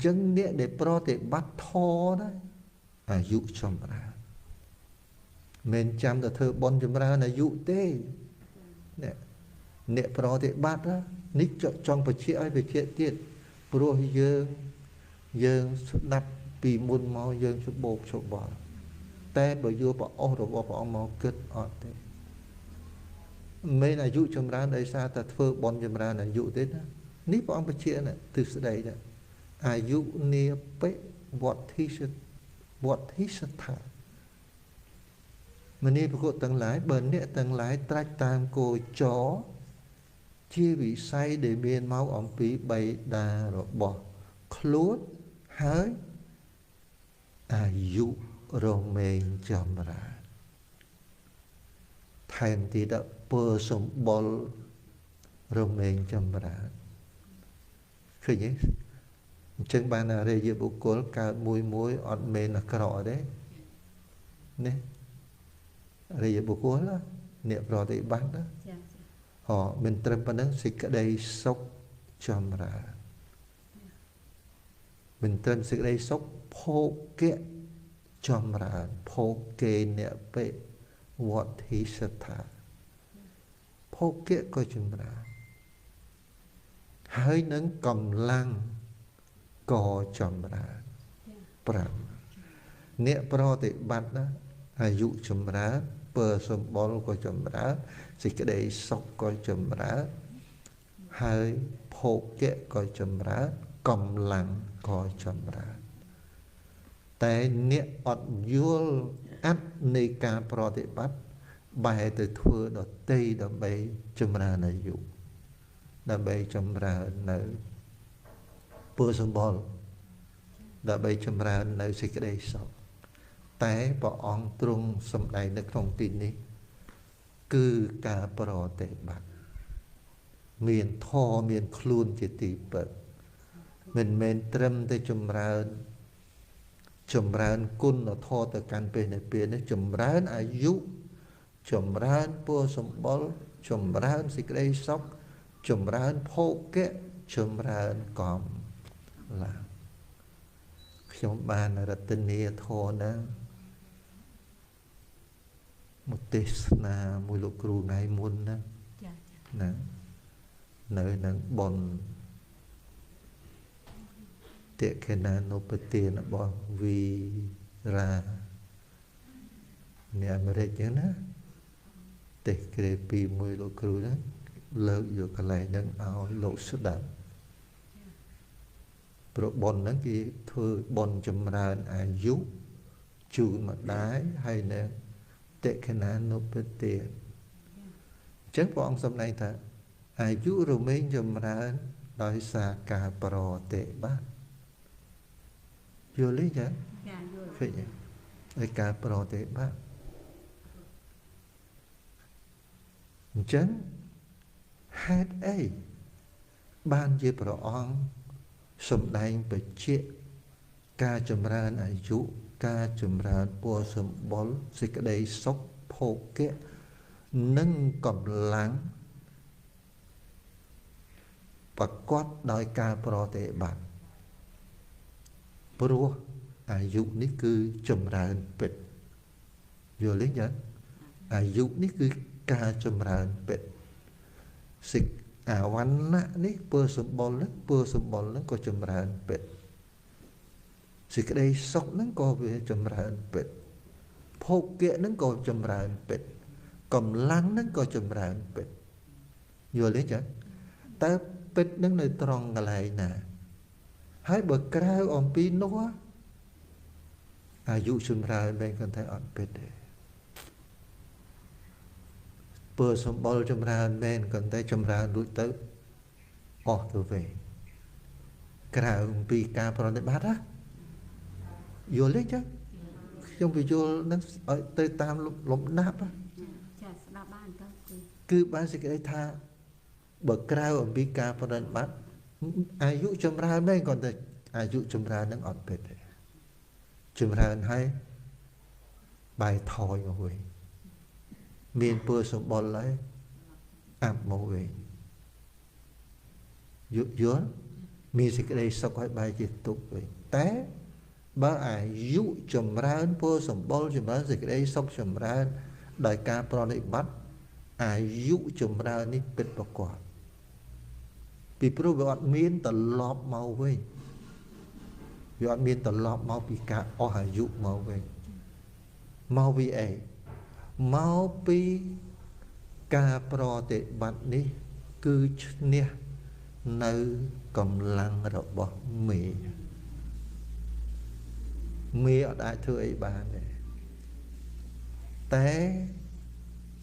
ចឹងអ្នកដែលប្រតិបត្តិធម៌ណាអាយុចម្រើនមិនចាំតែធ្វើបុណ្យចម្រើនអាយុទេអ្នកប្រតិបត្តិនេះចង់បញ្ជាក់ឲ្យបញ្ជាក់ទៀតព្រោះយើងស្ដាប់ពីមុនមកយើងច្បោកច្បល់តែបើយកប្រអស់របស់ព្រះអង្គមកគិតអត់ទេមិនអាយុចម្រើនដោយសារតែធ្វើបុណ្យចម្រើនអាយុទេណានេះព្រះអង្គបញ្ជាក់ណាទិសដីណាអាយុនាបិវត្ថិសវត្ថិសថាមនីបុគ្គលទាំងឡាយបើអ្នកទាំងឡាយត្រាច់តាមគោចរជាវិស័យដែលមានមកអំពីបៃតារបស់ខ្លួនហើយអាយុរមែងចម្រើនថែមទៀតពើសម្បុររមែងចម្រើនឃើញទេអញ្ចឹងបានអរិយបុគ្គលកើតមួយមួយអត់មែនអាក្រក់ទេនេះអរិយបុគ្គលអ្នកប្រតិបត្តិណាហ៎មិនត្រឹមប៉ុណ្ណឹងសេចក្តីសុខចម្រើនមិនត្រឹមសេចក្តីសុខភោគៈចម្រើនភោគេនបិវត្ថិសថាភោគៈក៏ចម្រើនហើយនឹងកម្លាំងក៏ចម្រើន5អ្នកប្រតិបត្តិណាអាយុចម្រើនពើសម្បុរក៏ចម្រើនសេចក្តីសុខក៏ចម្រើនហើយភោគៈក៏ចម្រើនកម្លាំងក៏ចម្រើនតែអ្នកអត់យល់អត្ថនៃការប្រតិបត្តិបែរទៅធ្វើដតីដើម្បីចម្រើនអាយុដើម្បីចម្រើននៅពើសម្បុរដើម្បីចម្រើននៅសេចក្តីសុខតែព្រះអង្គទ្រង់សម្ដែងនៅក្នុងទីនេះគឺការប្រតិបត្តិមានធម៌មានខ្លួនជាទីពឹងមិនមែនត្រឹមតែចម្រើនគុណធម៌ទៅកាន់ពេលនិព្វាននេះចម្រើនអាយុចម្រើនពរសម្បុរចម្រើនសេចក្តីសុខចម្រើនភោគៈចម្រើនកម្លាំងខ្ញុំបានរតនាធម៌ណាមកទេសនាមួយលោកគ្រូថ្ងៃមុនណាណានៅនឹងបុណ្យតេខេណានុបទានរបស់វីរាអ្នកអាមេរិកចឹងណាទេសក្រេពីមួយលោកគ្រូហ្នឹងលើកយកកន្លែងហ្នឹងឲ្យលោកស្ដាប់ព្រោះបុណ្យហ្នឹងគេធ្វើបុណ្យចម្រើនអាយុជូនម្ដាយហើយនឹងតេខេណានុបទានអញ្ចឹងព្រះអង្គសម្ដែងថាអាយុរមែងចម្រើនដោយសារការប្រតិបត្តិយល់ទេចាយល់ឃើញទេដោយការប្រតិបត្តិអញ្ចឹងហេតុអីបានជាព្រះអង្គសម្ដែងបញ្ជាក់ការចម្រើនអាយុការចម្រើនពរសម្បុរសេចក្តីសុខភោគៈនិងកម្លាំងប្រកបដោយការប្រតិបត្តិព្រោះអាយុនេះគឺចម្រើនពិតយល់ទេចាអាយុនេះគឺការចម្រើនពិតសិកអាវណ្ណៈនេះពើសម្បុរហ្នឹងពើសម្បុរហ្នឹងក៏ចម្រើនពិតសេចក្តីសុខហ្នឹងក៏វាចម្រើនពិតភោគៈហ្នឹងក៏ចម្រើនពិតកម្លាំងហ្នឹងក៏ចម្រើនពិតយល់ទេចាតើពិតហ្នឹងនៅត្រង់កន្លែងណាហើយបើក្រៅអំពីនោះអាយុចម្រើនមែនគាត់តែអត់ពិតទេពើសម្បុរចម្រើនមែនគាត់តែចម្រើនរួចទៅអស់ទៅវិញក្រៅអំពីការប្រតិបត្តិណាយល់ទេចាខ្ញុំពយល់នឹងឲ្យទៅតាមលំដាប់ចាស្ដាប់បានទៅគឺបានសេចក្តីថាបើក្រៅអំពីការប្រតិបត្តិអាយុចម្រើនមែនគាត់តែអាយុចម្រើននឹងអត់ពិតទេចម្រើនហើយបែរថយមកវិញមានពើសម្បុរហើយអាប់មកវិញយល់ មានសេចក្តីសុខឲ្យបែរជាទុក្ខវិញតែបើអាយុចម្រើនពោសម្បុរចម្រើនសេចក្តីសុខចម្រើនដោយការប្រតិបត្តិអាយុចម្រើននេះពិតប្រាកដពីព្រោះវាអត់មានត្រឡប់មកវិញវាអត់មានត្រឡប់មកពីការអស់អាយុមកវិញមកពីអីមកពីការប្រតិបត្តិនេះគឺឈ្នះនៅកម្លាំងរបស់មេមេអត់អាចធ្វើអីបានទេតែ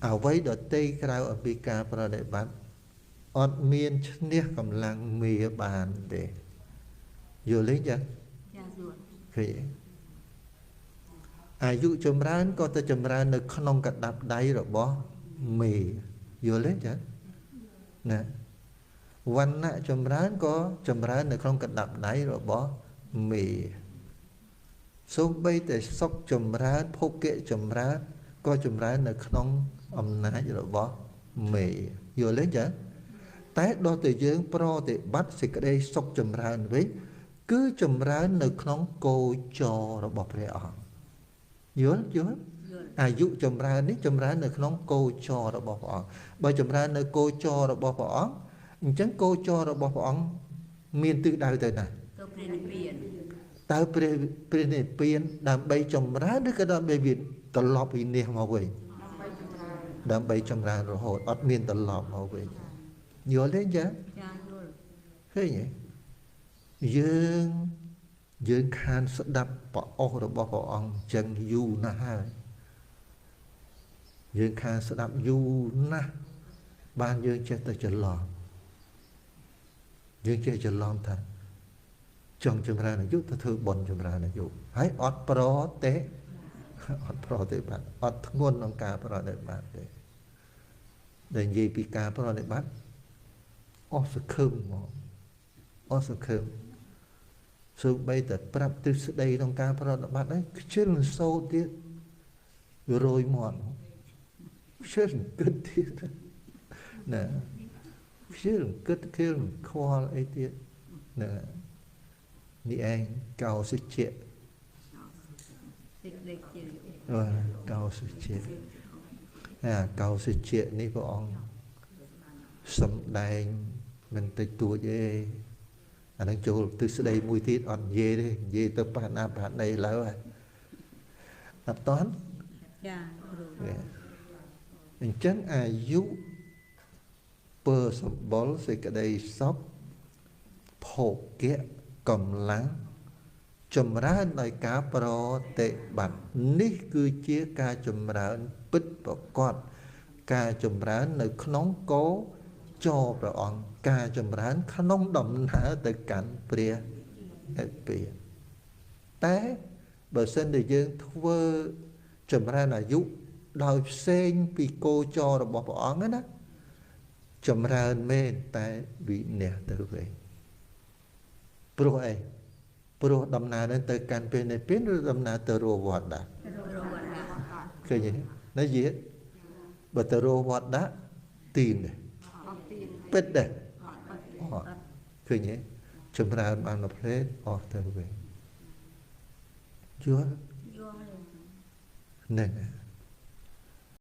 អ្វីដទៃក្រៅអំពីការប្រតិបត្តិអត់មានឈ្នះកម្លាំងមេបានទេយល់ទេចាចាយល់ឃើញអាយុចម្រើនក៏ទៅចម្រើននៅក្នុងកដាប់ដៃរបស់មេយល់ទេចាណាវណ្ណៈចម្រើនក៏ចម្រើននៅក្នុងកដាប់ដៃរបស់មេសូម្បីតែសុខចម្រើនភោគៈចម្រើនក៏ចម្រើននៅក្នុងអំណាចរបស់មេយល់ទេចាតែដល់តែយើងប្រតិបត្តិសេចក្តីសុខចម្រើនវិញគឺចម្រើននៅក្នុងគោចររបស់ព្រះអង្គយល់យល់អាយុចម្រើននេះចម្រើននៅក្នុងគោចររបស់ព្រះអង្គបើចម្រើននៅគោចររបស់ព្រះអង្គអញ្ចឹងគោចររបស់ព្រះអង្គមានទិសដៅទៅណាទៅព្រះនិព្វានតើព្រះនិព្វានដើម្បីចម្រើនឬក៏ដើម្បីវាត្រឡប់វិនិច្ឆ័យមកវិញដើម្បីចម្រើនរហូតអត់មានត្រឡប់មកវិញយល់ទេចាចាយល់ឃើញទេយើងខានស្ដាប់ប្រអស់របស់ព្រះអង្គអញ្ចឹងយូរណាស់ហើយយើងខានស្ដាប់យូរណាស់បានយើងចេះតែច្រឡំយើងចេះច្រឡំថាចង់ចម្រើនអាយុទៅធ្វើបុណ្យចម្រើនអាយុហើយអត់ប្រតិអត់ប្រតិបត្តិអត់ធ្ងន់ក្នុងការប្រតិបត្តិទេដែលនិយាយពីការប្រតិបត្តិអស់សង្ឃឹមហ្មងអស់សង្ឃឹមសូម្បីតែប្រាប់ទ្រឹស្ដីក្នុងការប្រតិបត្តិហ្នឹងខ្ជិលសូត្រទៀតវារយមាត់ខ្ជិលគិតទៀតណាខ្ជិលគិតខ្ជិលខ្វល់អីទៀតណានេះឯងកោសិជ្ជៈកោសិជ្ជៈអាកោសិជ្ជៈនេះព្រះអង្គសំដែងមិនតិចតួចទេអានឹងចូលទិសដីមួយទៀតអត់និយាយទេនិយាយទៅប៉ះណាប៉ះណីឡើយអត់តន់ចាគ្រូអញ្ចឹងអាយុពើសម្បុរសេចក្តីសុខភោគៈកម្លាំងចម្រើនដោយការប្រតិបត្តិនេះគឺជាការចម្រើនពិតប្រាកដការចម្រើននៅក្នុងគោចរព្រះអង្គការចម្រើនក្នុងដំណើរទៅកាន់ព្រះនិព្វានតែបើសិនជាយើងធ្វើចម្រើនអាយុដោយផ្សេងពីគោចររបស់ព្រះអង្គណាចម្រើនមែនតែវិន័យទៅវិញព្រោះអីព្រោះដំណើរនឹងទៅកាន់ព្រះនិព្វានឬដំណើរទៅរកវត្តដាក់ឃើញទេណាយាបើទៅរកវត្តដាក់ទីនទេពិតទេអត់ឃើញទេចម្រើនបានមួយផ្លេតអស់ទៅវិញយល់យល់ហ្នឹង